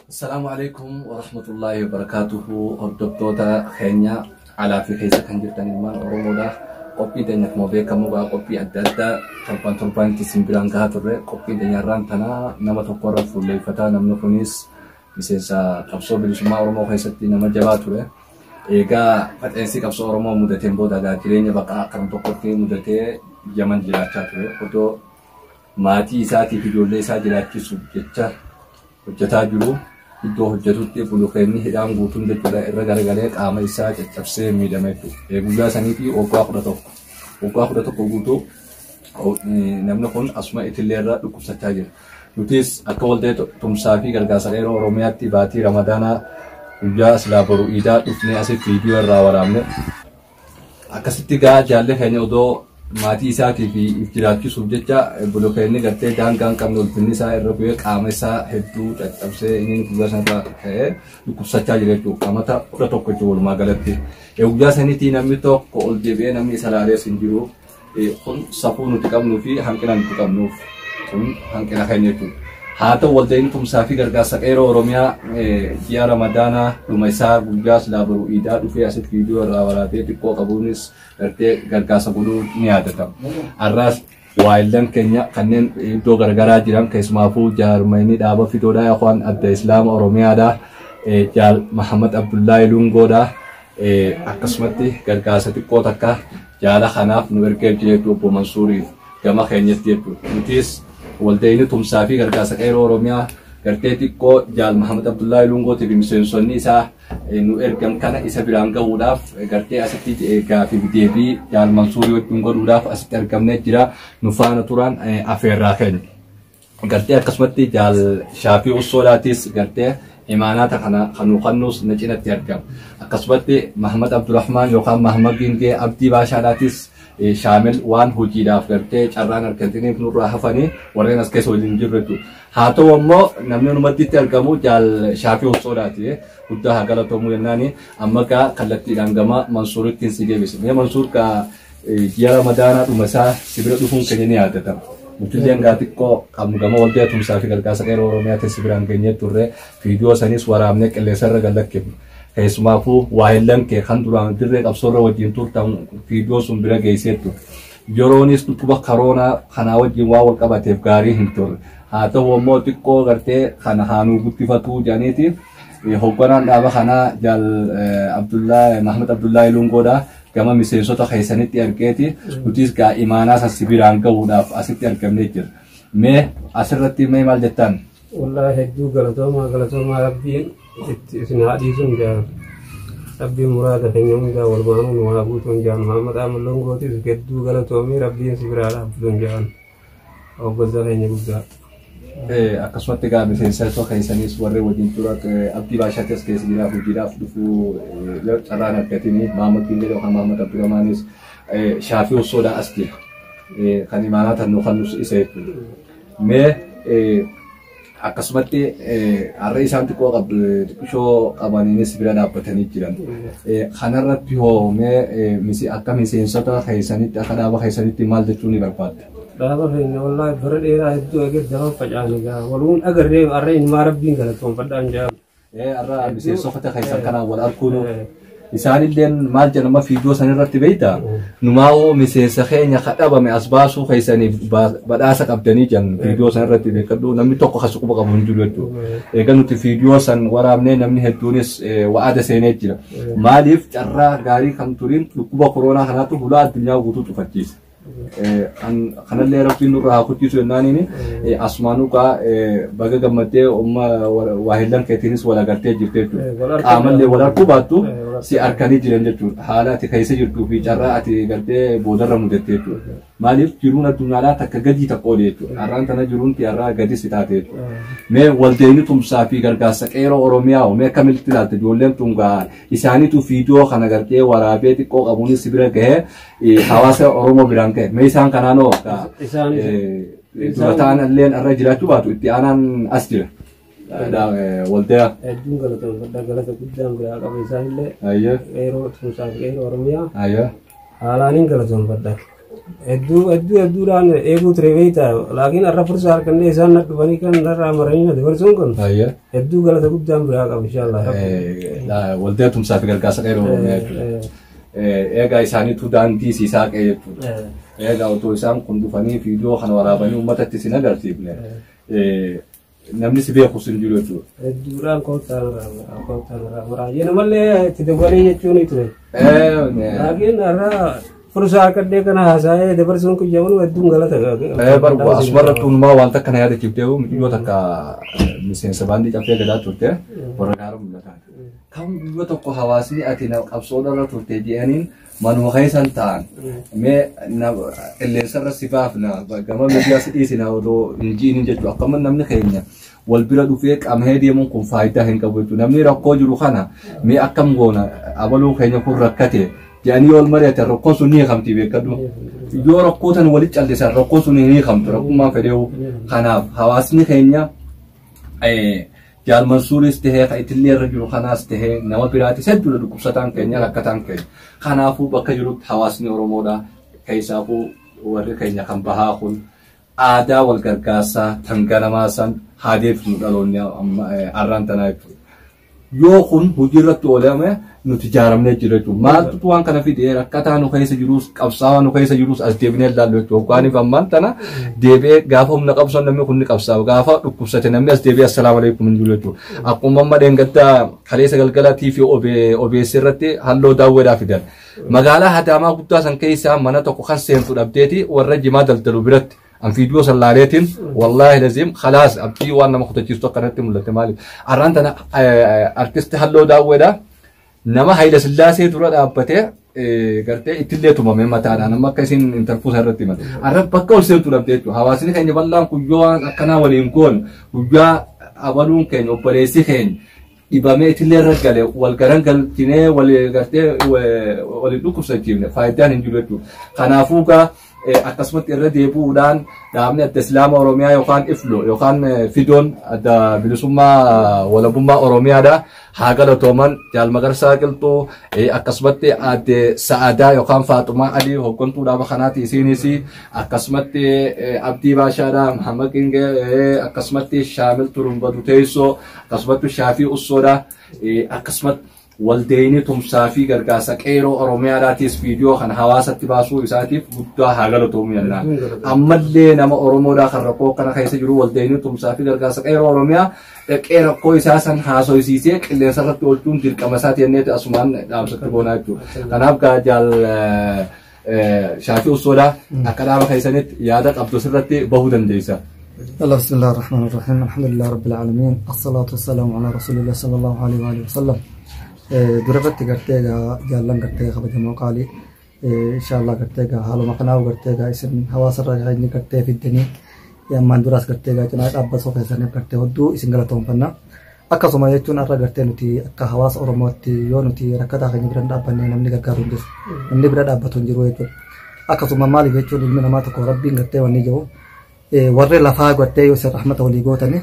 Assalaamu alaikum wa rahmatullahi wa barakaatuhu. Hordoftoota keenya alaa fi keessa kan jirtan ilmaan Oromoodha. Qophii teenya akkuma beekamu gaa qophii adda addaa torban torbanitti isin biraan gahaa turre. Qophii teenya irraan tanaa nama tokko irra fuulleeffataa, namni kunis miseensa qabsoo bilisummaa Oromoo keessatti nama jabaa ture. Egaa faceensi qabsoo Oromoo mudateen booda gaa jireenya baqaa akkam tokkotti mudatee Yaman jiraachaa ture. Odoo maatii isaatiif ijoollee isaa jiraachisuuf jecha hojjetaa jiru, iddoo hojjetutti bulukeenni hidhaan guutuun jechuudha irra garagalee qaama isaa caccabsee miidhame jechuudha. Guyyaa saniitii waggaa 11. Waggaa 11 guutuu namni kun asuma itillee irra dhukkubsachaa jira. Nutis akka waldee tumsaa fi gargaarsa qeerroo Oromiyaatti baatii Ramadaanaa guyyaa silaa boru iidaa dhufnee asitti viidiyoo irraa waraabne. Akkasitti gaa jaallee keenya odoo maatii isaatii fi if jiraachisuuf jecha bulukeenni gartee daangaa hin qabne ulfinni isaa irra bu'ee qaama isaa hedduu caccabsee inni guyyaa sanarraa ka'ee dhukkubsachaa jira jechuudha. Amata 11 jechuudha walumaa galatti. Guyyaa saniitii namni tokko ol deebi'ee namni isa laalees hin jiru. Kun safuu nuti qabnuu fi hanqina nuti qabnuuf kun hanqina keenya jechuudha. Haa ta'u, waldeen tumsaa fi gargaarsa qeerroo Oromiyaa ji'a Ramadaanaa dhuma isaa guyyaa silaa boru iidaa dhufee asitti viidiyoo irraa waraabee xiqqoo qabuunis gartee gargaarsa godhuu ni yaadatama. Har'aas waayillan keenya kanneen iddoo garagaraa jiran, keessumaafuu jaarmayni dhaaba fidoodhaa yookaan adda Islaama Oromiyaadhaa, Jaal Mahamad Abdullaahi Lungoodhaa, akkasumatti gargaarsa xiqqoo takka jaala kanaaf nu ergee jira jechuudha, obbo Mansuuriif gama keenyatti jechuudha. Nutis waldeenii tumsaa fi gargaarsa qeerroo Oromiyaa gartee xiqqoo Jaal Mahamad Abdullaahi Lungootii fi miseensonni isaa nu ergan kana isa biraan gahuudhaaf gartee asitti gaafii fi deebii Jaal Mansuurii wajjin godhuudhaaf asitti argamnee jira. Nu faana turan afeerraa keenya. Gartee akkasumatti Jaal Shaafii Ussoodhaatis gartee imaanaata kana kan nu kennuus na cinatti argama. Akkasumatti Mahamad Abdurrahmaan yookaan Mahamad Gingee Abdii Baashaadhaatis shaamil waan hojiidhaaf gartee carraan argataniif nurraa hafanii warreen as keessa waliin jirru jechuudha. Haa ta'u ammoo namni numatti argamu Jaal Shaafii Ussoodhaati. Guddaa haa galatoomuu jennaani amma gaa kallattiidhaan gama Mansuurittiin si deebise. Mee Mansuur, gaa ji'a Ramadaanaa dhuma isaa si bira dhufuun keenya ni yaadatama. Nutilleen gaa xiqqoo qabnu gama waldee tumsaa fi gargaarsa qeerroo Oromiyaatiin si biraan geenyee turre, viidiyoo sanis waraabnee qilleensa irra gad lakkifne. Keessumaafuu waayillan kee kan duraan dirree qabsoorra wajjin turtan viidiyoo sun bira geessee ture. Yeroonis dhukkuba karoonaa kanaa wajjin waan wal qabateef gaarii hin turre. Haa ta'u ammoo xiqqoo gartee kana haanuu guddifatuu jedhaniiti hoogganaan dhaaba kanaa Jaal Abdullaa Mahamad Abdullaahi Lungoodhaa gama miseensota keessanitti ergeeti nutis gaa imaanaa san si biraan gahuudhaaf asitti argamnee jira. Mee asirratti mee maal jettan? Wallaahi hedduu galatoomaa, galatoomaa, Rabbiin itti isin haa dhiisuun jaan. Rabbiin muraada keenya hundaa walumaanuu nu haa guutuun jaan. Muhammad Ahmad Longootis hedduu galatoomii, Rabbiin si biraa dhaabbatuun jaan. Hoggansa keenya guddaa. Akkasumatti gaa miseensota keessanis warreen wajjin tura Abdii Baashaatti as keessa jira, hojiidhaaf dhufuu carraan argatini Mahamad Gingee yookaan Mahamad Abdurrahmaanis, Shaafii Ussoodhaa as jira. Kan imaanaa tannuu kan nus isa jechuudha. Mee akkasumatti har'a isaan xiqqoo xiqqishoo qabaniinis bira dhaabbatanii jiran. Kanarratti hoo mee akka miseensota keessanitti, akka dhaaba keessanitti maal jechuu ni barbaadda? Dhaaba keenya wallaahi bara dheeraa hedduu eegee daban facaane gaa waluun agarree har'a ilmaa Rabbiin galatoonfadhaan jaan. Har'a miseensota keessan kanaan wal arguun isaanilleen maal jedhama viidiyoo san irratti beektaa? Numaa'oo miseensa keenya kadhabame as baasuu keessaniif badhaasa qabdanii jiran viidiyoo san irratti beekadhu, namni tokko kas quba qabu hin jiru jechuudha. Egaa nuti viidiyoo san waraabnee namni hedduunis wa'aada seenee jira. Maaliif carraa gaarii kan turiin dhukkuba koronaa kanaatu hulaa addunyaa guutuu cufachiise. Kanallee Rabbiin nurraa haa kuchiisu jennaaniin asumaanuu gaa baga gammaddee umma waahillan keetiinis wal agartee jirte jechuudha. Qaamallee wal arguu baattu si arkanii jiran jechuudha. Haala ati keessa jirtuu fi carraa ati gartee boodarra mudatte jechuudha. Maaliif jiruun addunyaadhaa takka gadii takka oli jechuudha. Har'aan tana jiruun har'aa gadi si taate jechuudha. Mee waldeenii tumsaa fi gargaarsa qeerroo Oromiyaa mee akkamitti ilaalte? Ijoolleen tun gaa isaaniitu viidiyoo kana gartee waraabee xiqqoo qabuunis si bira gahee hawaasa Oromoo biraan gahe. Mee isaan kanaanoo dura ta'an illeen irra jiraachuu baatu itti aanaan as jira. Waldeeyaa. Hedduun galatoomfadha, galata guddaan biraa qaba isaanillee. Qeerroo tumsaa fi qeerroo Oromiyaa. Haalaaniin galatoomfadha. Hedduu hedduu hedduudhaan eeguu ture beektaa laakiin har'a fursaa harkannee isaan na dhufanii kan narraa maranii na dabarsuun kun hedduu galata guddaan biraa qaba inshaallah. Waldaa tumsaa fi gargaarsa qeerroo Oromiyaa jechuudha. Eegaa isaaniitu daandii si saaqee jechuudha. Eegaa otoo isaan kun dhufanii viidiyoo kana waraabanii uummatatti sin agarsiifne namni si beekus hin jiru jechuudha. Hedduudhaan koottaan irraa koottaan irraa maraa jenumallee itti dabalii jechuun ture. Laakiin har'a fursaa harkannee kana haasa'ee dabarsuun kun jedhamu hedduun galata. Barbu asumarratti hundumaa wanta akkana yaadachiiftee mucayyoo takka miseensa baandii caffee gadaa turte warra gaara mul'ataa. Kan guyyaa tokko hawaasni ati qabsoodharra turte jedhaniin manuma keessan ta'an mee qilleensarra si baafna gama miidiyaa si dhiisina odoo hin ji'inin jechuudha. Akkama namni keenya wal bira dhufee qamhee deemuun kun faayidaa hin qabu jechuudha. Namni rakkoo jiru kana mee akkam goona abaluu keenya kun rakkate jedhanii wal mari'atan rakkoon sun ni hiikamti beekadhu. Yoo rakkoo tan walitti callisan rakkoon sun ni hiikamtu rakkummaan fedheewu. Kanaaf hawaasni keenya Jaal Mansuuris tahee kan itillee irra jiru kanaas tahee nama biraatis hedduudha dhukkubsataan keenya rakkataan keenya. Kanaafuu bakka jirutti hawaasni Oromoodha keessaafuu warri keenya kan bahaa kun aadaa wal gargaarsaa tan ganamaa san haa deebisnu dhaloonni arraan tanaa jechuudha. Yoo kun hojii irratti oolame nuti ijaaramnee jira jechuudha. Maaltu waan kana fide rakkataa nu keessa jirus qabsaa'aa nu keessa jirus as deebinee ilaallu jechuudha. Hoggaaniif ammaan tana deebi'ee gaafa humna qabsoon namni kun ni qabsaa'a. Gaafa dhukkubsate namni as deebi'ee assalaamu alaikum hin jiru jechuudha. Akkuma amma dheengaddaa kaleessa galgala TV OBS irratti halloo daawweedhaa fidan. Magaalaa Adaamaa guddaa san keessaa mana tokko kan seentu dhabdeeti warra jimaa daldalu biratti. An viidiyoo san laaleetiin wallaahi laziim khalaas abdii waan nama kutachiistu akkanatti mul'ate maaliif. Arraan tana artisti halloo daawweedha. Nama Hayila Sillaasee dura dhaabbatee gartee ittillee tumame mataadhaan amma akka isin intarfuusa irratti himan. Arra bakka ol seentu dhabde jechuudha. Hawaasni keenya bal'aan kun yoo waan akkanaa waliin goonu guyyaa abaluun keenya obboleessi keenya dhibamee itillee irra gale wal garan galchinee wal gartee waliin dhukkubsachiifne faayidaan hin jiru jechuudha. Kanaafuu gaa akkasumatti irra deebi'uudhaan dhaabni adda Islaama Oromiyaa yookaan IFLO yookaan Fidoon adda bilisummaa walabummaa Oromiyaadha. Haa galatooman Jaal Magarsaa Qilxuu akkasumatti aadde Sa'adaa yookaan Faaxumaa Alii hooggantuu dhaaba kanaati isiinis akkasumatti Abdii Baashaadha Muhammad Qingee akkasumatti Shaamil Turumbadu Teessoo akkasumatti Shaafii Ussoodha akkasumatti waldeenii tumsaa fi gargaarsa qeeroo Oromiyaadhaatis viidiyoo kan hawaasatti baasuu isaatiif guddaa haa galatoomu jennaan. Ammallee nama Oromoodhaa kan rakkoo kana keessa jiru waldeenii tumsaa fi gargaarsa qeeroo Oromiyaa dhaqee rakkoo isaa san haasoysiisee qilleensa irratti oolchuun dirqama isaati jenneeti asumaan dhaamsatti goonaa jechuudha. Kanaaf gaa jaal Shaafii Ussoodhaa akka dhaaba keessanitti yaada qabdu sirratti bahuu dandeessa. يلا بسم الله الرحمن الرحيم الحمد لله رب العالمين الصلاة والسلام على رسول الله صلى الله عليه وآله وسلم. Durarratti gartee jaallan gartee kabajamoo qaalii inshaallah gartee haaluma kanaa gartee isin hawaasarra inni gartee fiddanii ammaan duraas gartee cinaa dhaabbatoo keessaniif gartee hedduu isin galatoonfanna. Akkasuma jechuun har'a gartee nuti akka hawaasa Oromootti yoo nuti rakkataa keenya bira dhaabbanne namni gargaaru hin jiru. Namni bira dhaabbatu hin jiru jechuudha. Akkasuma maaliif jechuun ilmi namaa tokko rabbiin gartee wanni jiru warri lafaa gartee yoo isin rahmata walii gootani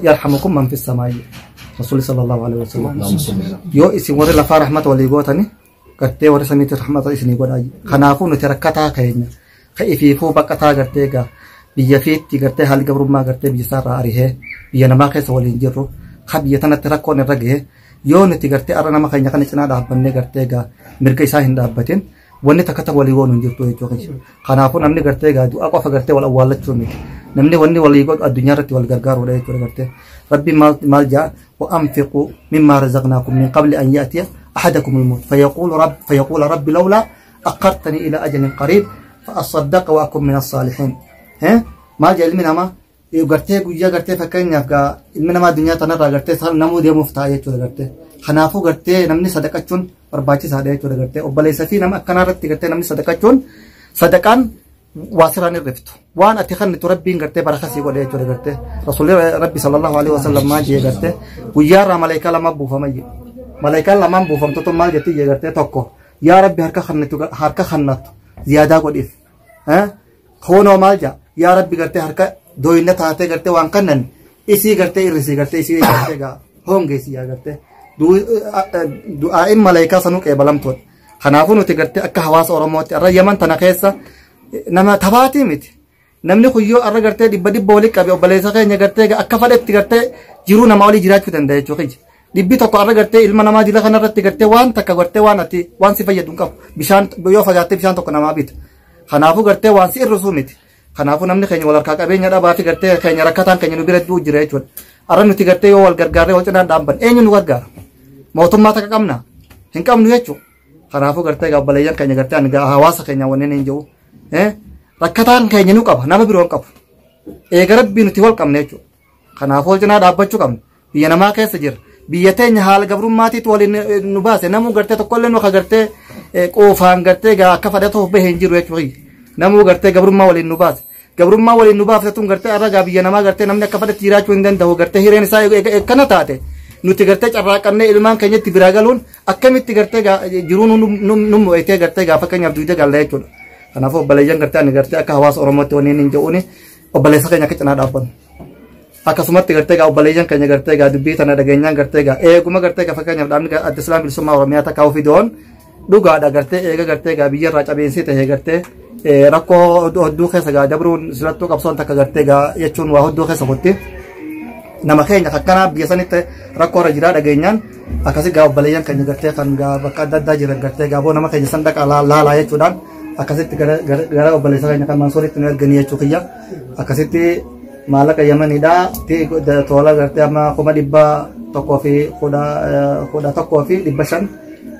yarhamukum man fis samaa'i. Rasuulli sallallahu alaihi wasallam yoo isin warri lafaa rahmata walii gootani gartee warri samiitti rahmata isinii godhaa. Kanaafuu nuti rakkataa keenya ka ifiifuu baqataa gartee gaa biyya fiitti gartee haalli gabrummaa gartee biyya isaarraa arihee biyya namaa keessa waliin jirru ka biyya tanatti rakkoon irra gahe yoo nuti gartee arra nama keenya kana cinaa dhaabbannee gartee gaa mirga isaa hin dhaabbatin wanni takka takka walii goonu hin jirtu jechuudha. Kanaafuu namni gartee gaa du'a qofa gartee wal awwaallachuu miti. Namni wanni walii godhu addunyaa irratti wal gargaaruudha jechuudha gartee. Rabbi maal jaa وأنفقوا مما رزقناكم من قبل أن يأتي أحدكم الموت فيقول رب لولا أخرتني إلى أجل قريب فأصدق وأكن من الصالحين. ها ما جاء ilmi namaa gartee guyyaa gartee fakkeenyaaf gaa ilmi namaa addunyaa tanarraa gartee namuu deemuuf ta'a jechuudha gartee. Kanaafuu gartee namni sadaqachuun barbaachisaadha jechuudha gartee. Obboleessa fi nama akkanaa irratti gartee namni sadaqachuun sadaqaan waa siraan irriftu. Waan ati kennitu rabbiin gartee baraka sii godhe jechuudha gartee. Rasuulli rabbi sallallahu alaihi wasallam maal jee gartee guyyaarraa malaayikaa lama buufama jee. Malaayikaan lamaan buufamtotu maal jetti jee gartee tokko yaa rabbi harka kennattu ziyaadaa godhiif. Koonoo maal jaa yaa rabbi gartee harka dooyina taatee gartee waan kennan isii gartee irrisii gartee isii gartee gaa hongeesii yaa gartee du'aa'iin malaayikaa sanuu qeebalamtoodha. Kanaafuu nuti gartee akka hawaasa Oromootti har'a Yaman tana keessa Nama tabaatii miti. Namni kun yoo arra gartee dhibba dhibba walii qabe obboleessa keenya gartee akka fadhetti gartee jiruu namaa olii jiraachuu danda'a jechuudha. Dhibbi tokko arra gartee ilma namaa jila kanarratti gartee waan takka gartee waan ati waan si fayyadu hin qabu. Bishaan yoo fagaattee bishaan tokko namaa bita. Kanaafuu gartee waan si irrisuu miti. Kanaafuu namni keenya wal harkaa qabeenya dhabaa fi gartee keenya rakkataan keenya nu bira du'u jira jechuudha. Arra nuti gartee yoo wal gargaarree wal cinaan dhaabban eenyu nu gargaara? Mootummaa takka qabna? Hin qabnu jechuudha. Kanaafuu gartee obboleeyyan keenya gartee ani hawaasa keenya wanneen hin jiru. Rakkataan keenya nu qaba nama biroo hin qabu. Eega rabbii nuti wal qabne jechuudha. Kanaafuu wal cinaa dhaabbachuu qabna. Biyya namaa keessa jira. Biyya teenya haala gabrummaatiitu waliin nu baase namuu gartee tokkollee nu akka gartee qoofaan gartee akka fadhatoof bahee hin jiru jechuudha. Namuu gartee gabrummaa waliin nu baase. Gabrummaa waliin nu baafte tun gartee arra gaa biyya namaa gartee namni akka fadhatti jiraachuu hin danda'u gartee hireen isaa akkana taate nuti gartee carraaqannee ilmaan keenyatti biraa galuun akkamitti gartee jiruu nu mo'atee gartee gaafa fakkeenyaaf duwidee galla jechuudha. Kanaafuu obboleeyyan gartee ani gartee akka hawaasa Oromootti wanneen hin jedhuuni obboleessa keenya akka cinaa dhaabbannu. Akkasumatti gartee gaa obboleeyyan keenya gartee gaa dubbii tana dhageenyaan gartee gaa eeguma gartee gaa fakkeenyaaf dhaabni adda islaam bilisummaa Oromiyaa takka ofii doon dhugaadha gartee eega gartee gaa biyyarraa cabeensi ta'e gartee rakkoo hedduu keessa gaa dabruun silattuu qabsoon takka gartee gaa jechuun waa hedduu keessa kutti nama keenya akkanaa biyya sanitti rakkoo irra jiraa dhageenyaan akkasi gaa obboleeyyan keenya gartee kan gaa bakka adda addaa jiran gartee gaa boo nama keenya san dhaqa laalaa jechuudhaan akkasitti gara obboleessa keenya kan Mansuuritti nu erganii jechuu kiyya akkasitti maallaqa Yamaniidha tola gartee amma 111,500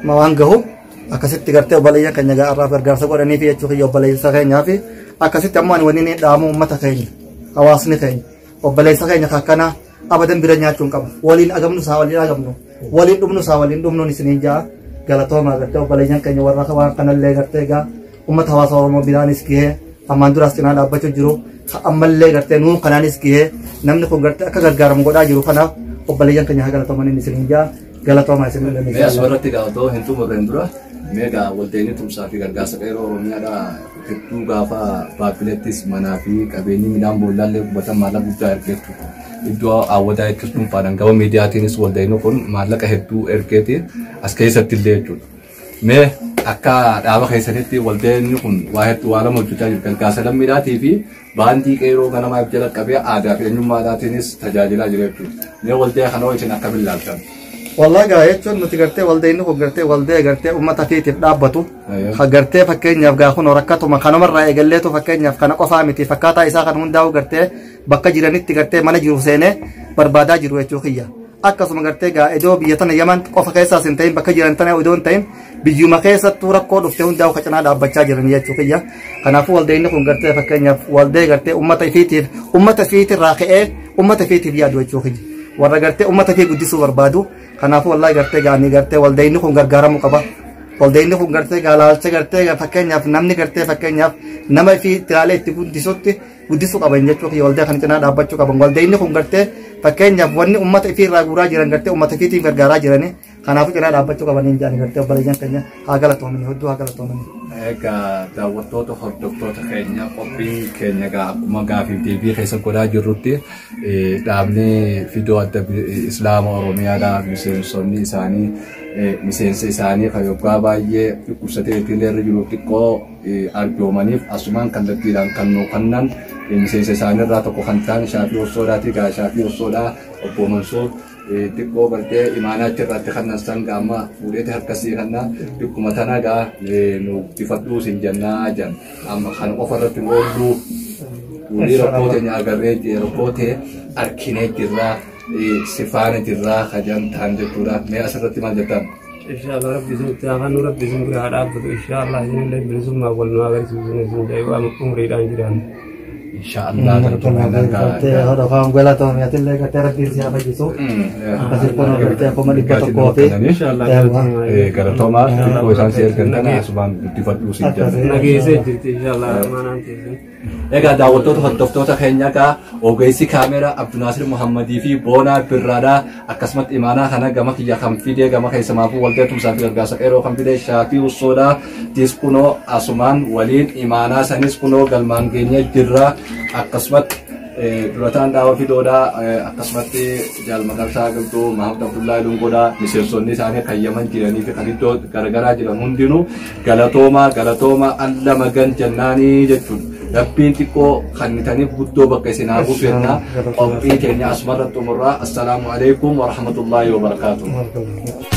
waan gahu akkasitti gartee obboleeyyan keenya irraa gargaarsa godhanii fi jechuu kiyya obboleessa keenyaa fi akkasitti ammoo ani wanni inni dhaamu uummata keenya hawaasni keenya obboleessa keenya akkana abadan bira nyaachuu hin qabu waliin agamnu isaa waliin agamnu waliin dhumnu isaa waliin dhumnuun isiniin ja'a galatoomaa gartee obboleeyyan keenya warra waan kanallee gartee egaa uummata hawaasa Oromoo biraanis gahee ammaan duraas cinaa dhaabbachuu jiru ammallee gartee nuun kanaanis gahee namni kun gartee akka gargaaramu godhaa jiru kanaaf obboleeyyan keenya haa galatoomaniin isiniin ja'a galatoomaa isin Mee asirratti gaafatu hin xumurreen dura mee gaa waldeenii tumsaa fi gargaarsa qeerroo Oromiyaadhaa hedduu gaafa baabbilettis manaa fi qabeenyi midhaan boollaallee gubatan maallaqa guddaa ergeettu. Iddoo hawwataa jechuus dhuunfaadhaan gama miidiyaatiinis waldeenii kun maallaqa hedduu ergeeti as keessatti illee jechuudha. Mee akka dhaaba keessanitti waldeenni kun waa hedduu waa lama hojjechaa jiru. Gargaarsa lammiidhaatii fi baandii qeerroo ganamaaf jala qabee aadaa fi eenyummaadhaatiinis tajaajilaa jira jechuudha. Mee waldee kana wajjin akkamiin ilaaltan? Wallahi gaa jechuun nuti gartee waldeenni kun gartee waldee gartee uummata fiitiif dhaabbatu. Gartee fakkeenyaaf gaa kun rakkatuma kanumarraa eegalleetu fakkeenyaaf kana qofaa miti fakkaataa isaa kan hundaa'u gartee bakka jiranitti gartee mana jiru seenee barbaadaa jiru jechuu kiyya. Akkasuma gartee gaa iddoo biyya tana Yaman qofa keessaas hin ta'in bakka jiran tana iddoo hin ta'in biyyuma keessattuu rakkoo dhufte hundaa'u ka cinaa dhaabbachaa jiran jechuu kiyya. Kanaafuu waldeenni kun gartee fakkeenyaaf waldee gartee uummata ifiitiif uummata ifiitirraa ka'ee uummata ifiitiif yaadu jechuu kiyya. Warra gartee uummata ifii guddisuu barbaadu. Kanaafuu wallahi gartee gaanii gartee waldeenni kun gargaaramuu qaba. Waldeenni kun gartee gaalaalcha gartee fakkeenyaaf namni gartee fakkeenyaaf nama ifii tilaalee itti guddisutti guddisuu qaban jechuu kiyya waldee kana cinaa dhaabbachuu qaban. Waldeenni kun gartee fakkeenyaaf wanni uummata ifii irraa guuraa jiran gartee uummata ifiitiin gargaaraa jirani. Kanaafuu cinaa dhaabbachuu qaban hin jedhani gartee obboleeyyan keenya haa galatoomani hedduu haa galatoomani. Egaa daawwattoota hordoftoota keenya qophiin keenya egaa akkuma gaafiif deebii keessa godhaa jirrutti dhaabni fidoo adda Islaama Oromiyaadhaa miseensonni isaanii miseensa isaanii kan yoggaa baay'ee dhukkubsatee ittiin irra jiru xiqqoo arjoomaniif asumaan kallattiidhaan kan nu kennan miseensa isaaniirraa tokko kan ta'an Shaafii Ossoodhaati. Egaa Shaafii Ossoodhaa obbo Mansuur xiqqoo gartee imaanaa achirratti kannan san gaama fuudheeti harkasii kanna dhikkuma tana gaa nu guddifadhuu sin jennaa jan amma kan qofa irratti oolluu walii rakkoo teenya agarree rakkoo ta'e arkinee jirraa sifaana jirraa kajan ta'an jechuudha. Mee asirratti maal jettan? Inshallah rabbi isin itti hafannu rabbi isin bira haa dhaabbatu inshallah isinillee bilisummaa wal nu agarsiisu isin jedhu umriidhaan jiraannu. Inshaallah Gartee hodhofaan galatoomii atillee gartee rabbiin si haa fayyisu. Akkasii kun gartee 100,000 fi. Galatoomaa xiqqoo isaan si ergan kana asumaan guddifadhuu si jenna. Nageessee jirti inshallah amaanaan teessan. Egaa daawwattoota hordoftoota keenya egaa ogeessi kaameraa Abdunaasir Muhammadii fi Boonaa Birraadhaa akkasumatti imaanaa kana gama kiyya kan fide gama keessamaafuu waldee tumsaa fi gargaarsa qeerroo kan fide Shaafii Ussoodhaa tis kunoo asumaan waliin imaanaa sanis kunoo galmaan geenye jirra akkasumatti Durataan dhaaba fidoodhaa akkasumatti Jaal Magarsaa Galtuu, Mahamud Abdullahi Lungoodhaa, miseensonni isaanii kan Yaman jiranii fi kan iddoo garaagaraa jiran hundinuu galatoomaa galatoomaa alla magan jennaanii jechuudha. Rabbiin xiqqoo kannitaniif guddoo bakka isin haa buusu jennaa qophii keenya asumarratti xumurraa. Assalaamu alaikum warahmatullaahi wabarakaatuh.